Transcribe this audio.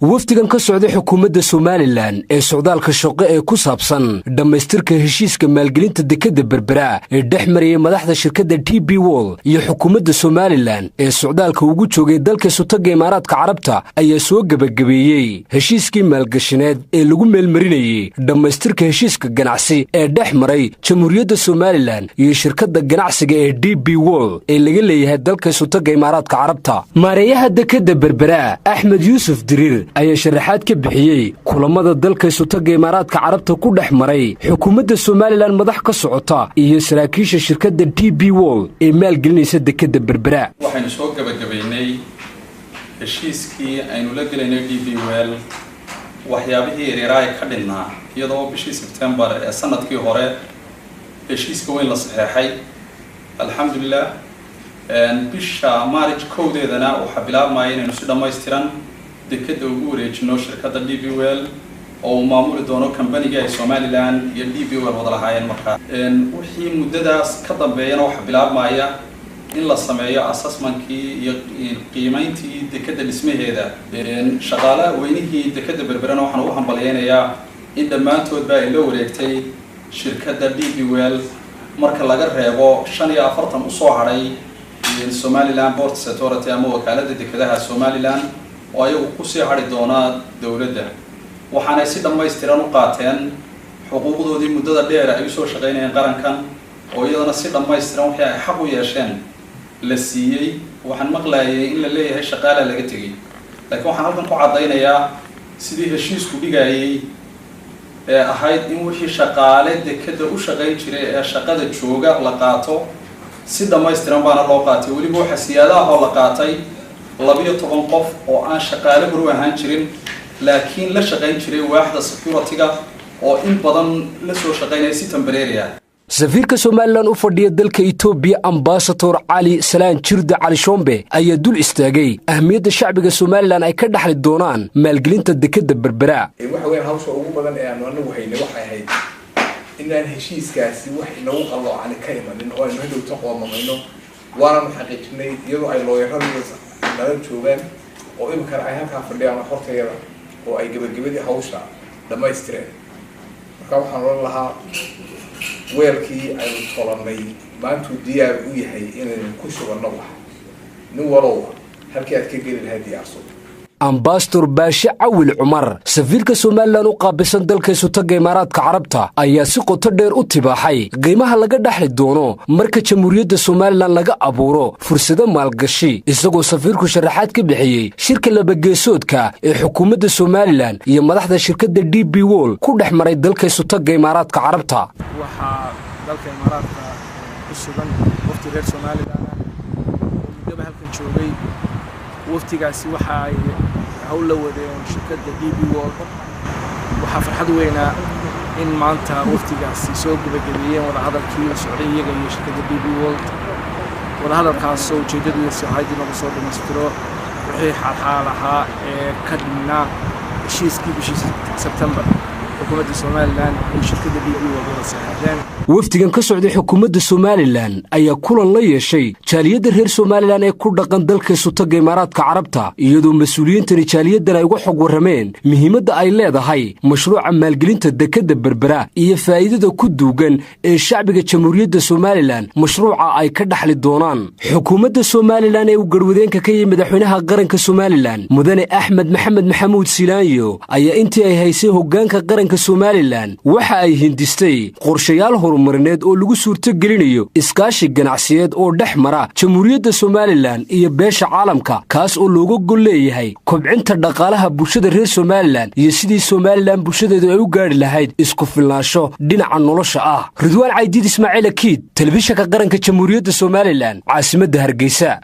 Wafdigan ka socda xukuumadda Somaliland ee socdaalka shaqo ee ku saabsan dhammaystirka heshiiska maalgelinta dekedda Berbera ee dhex marayay madaxda shirkadda DP World iyo xukuumadda Somaliland ee socdaalka ugu joogay dalka Isutagga Imaaraadka Carabta ayaa soo gebagabeeyey heshiiskii maalgashineed ee lagu meelmarinayey dhammaystirka heshiiska ganacsi ee dhex maray Jamhuuriyadda Somaliland iyo shirkadda ganacsiga ee DP World ee laga leeyahay dalka Isutagga Imaaraadka Carabta. Maareeyaha dekedda Berbera, Axmed Yuusuf Diriir, ayaa sharaxaad ka bixiyey kulamada dalka Isutagga Imaaraadka Carabta ku dhex maray xukuumadda Somaliland madax ka socota iyo saraakiisha shirkadda DP World ee maalgelinaysa dekedda Berbera. Waxaynu soo gabagabaynay heshiiskii aynu la gelaynay DP World, waxyaabihii yaryaraay ka dhinnaa, iyadoo bishii Sebtembar ee sanadkii hore heshiiska weyn la saxeexay. Alxamdulilah, bisha March 1-deedana waxaa bilaabmaya inaynu si dhammaystiran dekadda ugu wareejino shirkadda DP World oo uu maamuli doono kambanigii ay Somaliland iyo DP World wada lahaayeen. Markaa wixii muddadaas ka dambeeyana waxaa bilaabmaya in la sameeyo assessmentkii iyo qiimeyntii dekadda dhismaheeda. Shaqaalaha weynihii dekadda Berberena waxaan ugu hambalyeynayaa in dhammaantoodba ay la wareegtay shirkadda DP World, marka laga reebo 45 usoo hadhay Somaliland Ports Authority ama wakaaladda dekedaha Somaliland oo ayagu kusii hadhi doona dowladda. Waxaanay si dhammaystiran u qaateen xuquuqdoodii muddada dheer ay usoo shaqaynayeen qarankan, oo iyadana si dhammaystiran wixii ay xaq u yeesheen la siiyey. Waxaan maqlayay in la leeyahay shaqaalaa laga tegey, laakiin waxaan halkan ku caddaynayaa sidii heshiisku dhigayay ee ahayd in wixii shaqaale dekadda u shaqayn jiray ee shaqada jooga la qaato. Si dhammaystiran baana loo qaatay. Weliba waxaa siyaadahoo la qaatay 12 qof oo aan shaqaale horu ahaan jirin, laakiin la shaqayn jiray waaxda security-ga oo in badan la soo shaqaynaya si temporary ah. Safiirka Somaliland u fadhiya dalka Itoobiya, Ambasador Cali Salaan Jirde Cali Shombe, ayaa dul istaagay ahmiyadda shacbiga Somaliland ay ka dhaxli doonaan maalgelinta dekedda Berbera. Waxa weyan, hawsha ugu badan ee aanu anagu haynay waxay ahayd inaan heshiiskaasi wax inagu qalloocani ka imanin oo aynu hadhowta qoomamayno. Waananu xaqiijinay iyadoo ay looyaradii nala joogaan oo iminkana ay halkaa fadhiyaan hortayada oo ay gebagabadii hawsha dhammaystireen. Marka waxaan odhan lahaa, weelkii aynu tolanay maantuu diyaar u yahay inaynu ku shubanno. Wax nin walowba halkii aad ka geli lahayd diyaarso. Ambasador Baashe Cawil Cumar, safiirka Somaliland u qaabilsan dalka Isutagga Imaaraadka Carabta, ayaa si qoto dheer u tibaaxay qiimaha laga dhaxli doono marka Jamhuuriyadda Somaliland laga abuuro fursado maalgashi, isagoo safiirku sharaxaad ka bixiyey shirka labageesoodka ee xukuumadda Somaliland iyo madaxda shirkadda DP World ku dhex maray dalka Isutagga Imaaraadka Carabta. Waxaa dalka Imaaraadka ku sugan wafti reer Somaliland ah oo muddaba halkan joogay. Waftigaasi waxa ay hawl la wadeen shirkadda DP World. Waxaa farxad weynaa in maanta waftigaasi soo gebagabeeyeen wadahadalkii la socday iyaga iyo shirkadda DP World, wadahadalkaasoo ujeeddadiisu ahayd in lagu soo dhammaystiro wixii xaalxaal ahaa ee ka dhimnaa heshiiskii bishii Sebtembar xukuumadda Somaliland iyo shirkadda DP World wada saxeexdeen. Wafdigan ka socday xukuumadda Somaliland ayaa kulan la yeeshay jaaliyadda reer Somaliland ee ku dhaqan dalka Isutagga Imaaraadka Carabta, iyadoo mas-uuliyiintani jaaliyaddan ay uga xog warrameen muhiimadda ay leedahay mashruuca maalgelinta dekedda Berbera iyo faa'iidada ku duugan ee shacbiga Jamhuuriyadda Somaliland mashruuca ay ka dhaxli doonaan. Xukuumadda Somaliland ee uu garwadeenka ka yihi madaxweynaha qaranka Somaliland, Mudane Axmed Maxamed Maxamuud Silaanyo, ayaa intii ay haysay hoggaanka qaranka Somaliland waxa ay hindistay qorshayaal horumarineed oo lagu suurtogelinayo iskaashi ganacsiyeed oo dhex mara Jamhuuriyadda Somaliland iyo beesha caalamka, kaas oo looga gol leeyahay kobcinta dhaqaalaha bulshada reer Somaliland iyo sidii Somaliland bulshadeedu ay u gaadhi lahayd isku filnaansho dhinaca nolosha ah. Ridwaan Caydiid Ismaaciil Akiid, Telefishanka Qaranka Jamhuuriyadda Somaliland, caasimadda Hargeysa.